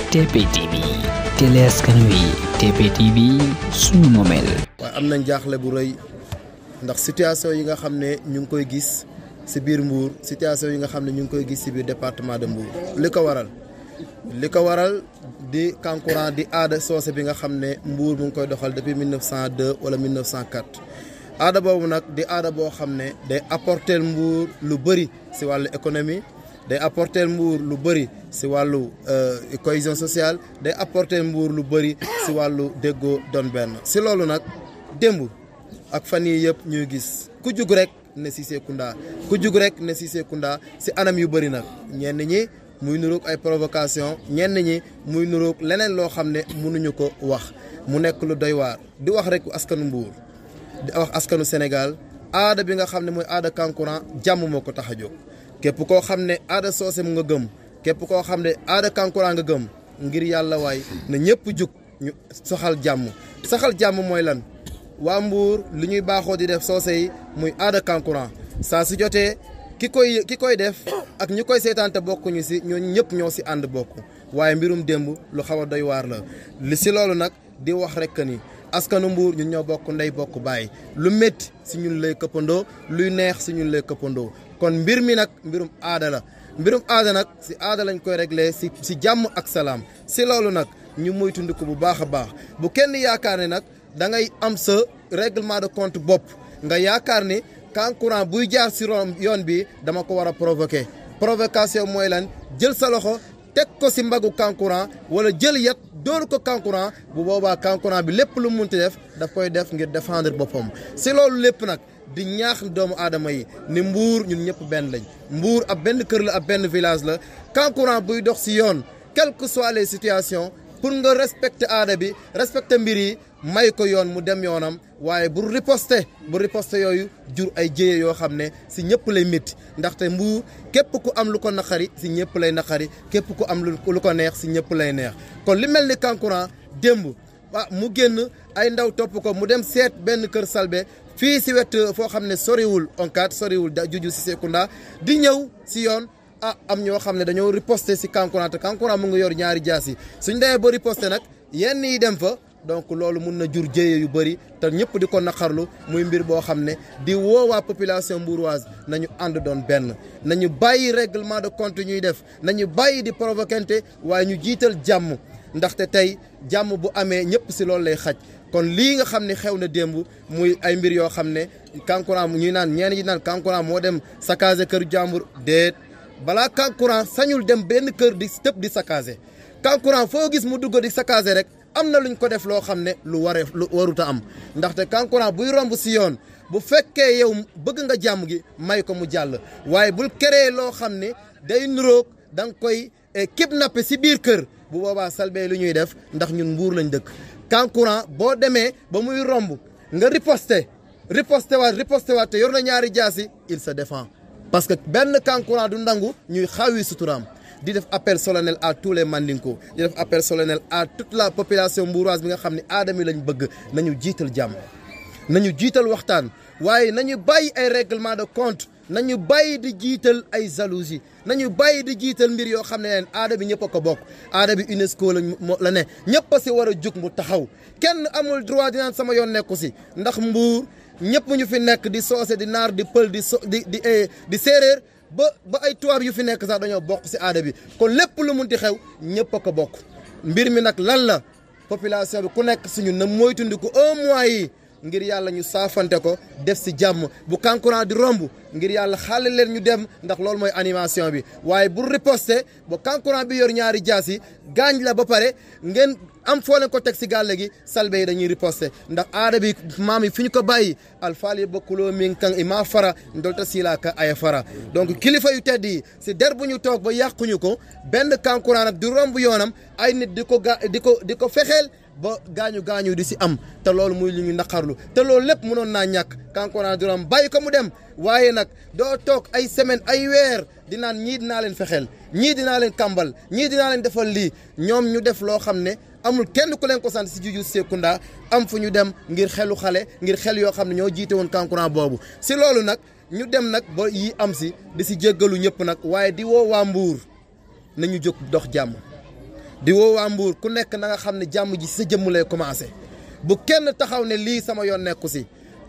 TP TV télé askan wi TP TV sunu momel. waaye am nañ jaaxle bu rëy ndax situation yi nga xam ne ñu ngi koy gis ci biir Mbour situation yi nga xam ne ñu ngi koy gis ci biir département de Mbour li ko waral di kankurang di aada soose bi nga xam ne Mbour mu ngi koy doxal depuis 1902 wala 1904 aada boobu nag di aada boo xam ne day apporter Mbour lu bëri ci wàllu économie day apporter Mbour lu bëri ci wàllu cohésion sociale day apporter Mbour lu bëri ci wàllu déggoo doon benn ci loolu nag démb ak fan yii yëpp ñuy gis ku jug rek ne Cissé Kounda ci anam yu bëri nag ñenn ñi muy nuroog ay provocation ñenn ñi muy nuroog leneen loo xam ne mënuñu ko wax mu nekk lu doy waar di wax rek askanu Mbour di wax askanu Sénégal aada bi nga xam ne mooy aada kankurang jàmm moo ko tax a jóg képp koo xam ne aada soose mu nga gëm képp koo xam ne aada kankurang nga gëm ngir yàlla waay na ñëpp jug ñu saxal jàmm mooy lan waa Mbour li ñuy baaxoo di def soose yi muy aada kankurang saa su jotee ki koy def ak ñi koy seetaan te bokkuñu si ñooñu ñëpp ñoo si ànd bokk waaye mbirum démb lu xaw a doy waar la li si loolu nag di wax rek ni askanu Mbour ñun ñoo bokk ndey bokk bàyyi lu métti si ñun lay këppandoo luy neex si ñun lay këppandoo kon mbir mi nag mbirum aada la mbirum aada nag si aada lañ koy réglé si jàmm ak salaam si loolu nag ñu moytandiku bu baax a baax bu kenn yaakaar ne nag da ngay am sa règlement de compte bopp nga yaakaar ni kankurang buy jaar si yoon bi dama ko war a provocation mooy lan jël sa loxo teg ko si mbagu kankurang wala jël yat dóor ko kankurang bu boobaa kankurang bi lépp lu munti def daf koy def ngir défendre boppam si loolu lépp nag di ñaax doomu aadama yi ni Mbour ñun ñëpp benn lañ Mbour ab benn kër la ab benn village la kankurang buy dox si yoon quelles que soient les situations pour nga respecter aada bi respecter mbir yi may ko yoon mu dem yoonam waaye bu riposte yooyu jur ay jéye yoo xam ne si ñëpp lay métti ndaxte Mbour képp ku am lu ko naqari si ñëpp lay naqari képp ku am lu ko neex si ñëpp lay neex kon li mel ni kankurang démb mu génn ay ndaw topp ko mu dem seet benn kër salbe fii si wet foo xam ne soriwul onkat soriwul juju Cissé Kounda di ñëw si yoon am ñoo xam ne dañoo riposte si kankurang te kankurang mu ngi yor ñaari jaas yi suñ demee ba riposte nag yenn yi dem fa donc loolu mun na jur jéye yu bëri te ñëpp di ko naqarlu muy mbir boo xam ne di woowaa population mbouroise nañu ànd doon benn nañu bàyyi règlement de compte ñuy def nañu bàyyi di provocante waaye ñu jiital jàmm ndaxte tey jàmm bu amee ñëpp si loolu lay xaj kon lii nga xam ne xew na démb muy ay mbir yoo xam ne kankurang ñuy naan ñeen ñi naan kankurang moo dem saccager kër jàmbur déet balaa kankurang sañul dem benn kër di tëb di saccager kankurang foo gis mu dugg di saccager rek am na luñ ko def loo xam ne lu waruta am ndaxte kankurang buy romb si yoon bu fekkee yow bëgg nga jàmm gi may ko mu jàll waaye bul créer loo xam ne day nuroog da nga koy kidnappé si biir kër bu boobaa salbee lu ñuy def ndax ñun Mbour lañ dëkk kankurang boo demee ba muy romb nga riposte waat te yor na ñaari jaasi il se défend parce que benn kankurang du nangu ñuy xaawi suturaam di def appel solennel à tous les mandinko di def appel solennel à toute la population mbouroise bi nga xam ne aadami lañ bëgg nañu jiital jàmm nañu jiital waxtaan waaye nañu bàyyi ay règlement de compte nañu bàyyi di jiital ay jalousie nañu bàyyi di jiital mbir yoo xam ne leen aada bi ñëpp a ko bokk aada bi UNESCO la ne ñëpp a si war a jug mu taxaw kenn amul droit di naan sama yoon nekku si ndax Mbour ñëpp ñu fi nekk di soose di naar di pël di séeréer ba ay tubaab yu fi nekk sax dañoo bokk si aada bi kon lépp lu munti xew ñëpp a ko bokk mbir mi nag lan la population bi ku nekk suñu na moytundiku un mois yi ngir yàlla ñu saafante ko def si jàmm bu kankurang di romb ngir yàlla xaale leen ñu dem ndax loolu mooy animation bi waaye bu riposte ba kankurang bi yor ñaari jaas yi gaañ la ba pare ngeen am foo leen ko teg si gàlle gi salbe yi dañuy riposte ndax aada bi maam yi fi ñu ko bàyyi alfaal yi bokkuloo min kan i maa fara ndolta silaaka aya fara donc kilifa yu tedd yi si der bu ñu toog ba yàquñu ko benn kankurang nag di romb yoonam ay nit di ko fexeel ba gaañu di si am te loolu muy li ñu naqarlu te loolu lépp mënoon naa ñàkk kankurang di romb bàyyi ko mu dem waaye nag doo toog ay semaine ay weer di naan ñii dinaa leen fexeel ñii dinaa leen kàmbal ñii dinaa leen defal lii ñoom ñu def loo xam ne amul kenn ku leen ko sant si juju Cissé Kounda am fu ñu dem ngir xelu xale ngir xel yoo xam ne ñoo jiite woon kankurang boobu si loolu nag ñu dem nag ba yi am si di si jéggalu ñëpp nag waaye di woo waa Mbour nañu jóg dox jàmm di woo waa Mbour ku nekk na nga xam ne jàmm ji sa jëmm lay commencé bu kenn taxaw ne lii sama yoon nekku si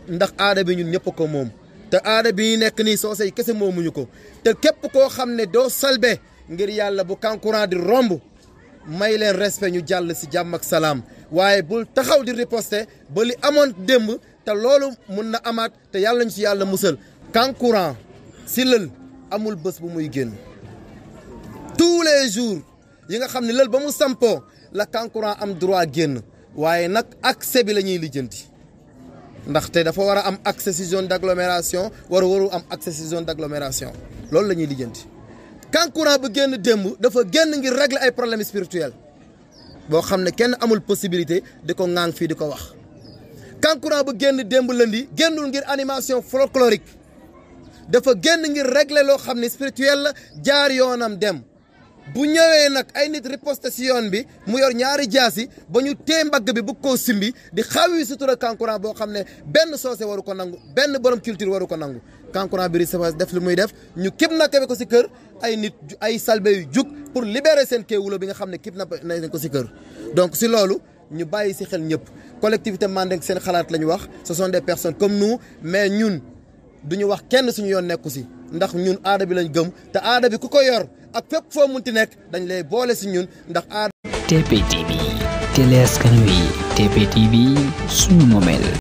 ndax aada bi ñun ñëpp ko moom te aada bi nekk nii soose yi kese moomuñu ko te képp koo xam ne doo salbe ngir yàlla bu kankurang di romb may leen respect ñu jàll si jàmm ak salaam waaye bul taxaw di riposter ba li amoon démb te loolu mun na amaat te yàlla ñu si yàlla musal kankurang si lël amul bés bu muy génn tous les jours yi nga xam ne lël ba mu sampoo la kankurang am droit génn waaye nag accès bi la ñuy lijjanti ndaxte dafa war a am accès si zone d' agglomération waru am accès si zone d' agglomération loolu la ñuy lijjanti kankurang bu génn démb dafa génn ngir régler ay problèmes spirituels boo xam ne kenn amul possibilité di ko ŋaang fii di ko wax kankurang bu génn démb lëndi génnul ngir animation folklorique dafa génn ngir régler loo xam ne spirituel la jaar yoonam dem bu ñëwee nag ay nit riposte si yoon bi mu yor ñaari jaasi ba ñu tee mbagg bi bu ko simbi di xawi sutura kankurang boo xam ne benn soose waru ko nangu benn borom culture waru ko nangu kankurang bi risafas def li muy def ñu kidnappé ko si kër ay nit ay salbe yu jug pour libérer seen kéewulo bi nga xam ne kidnappé nañ ko si kër donc si loolu ñu bàyyi si xel ñëpp collectivité Mandeng seen xalaat la ñu wax ce sont des personnes comme nous mais ñun duñu wax kenn suñu yoon nekku si ndax ñun aada bi lañ gëm te aada bi ku ko yor ak fépp foo munti nekk dañ lay boole si ñun ndax aada. TP TV télé askan wi TP TV sunu moomeel.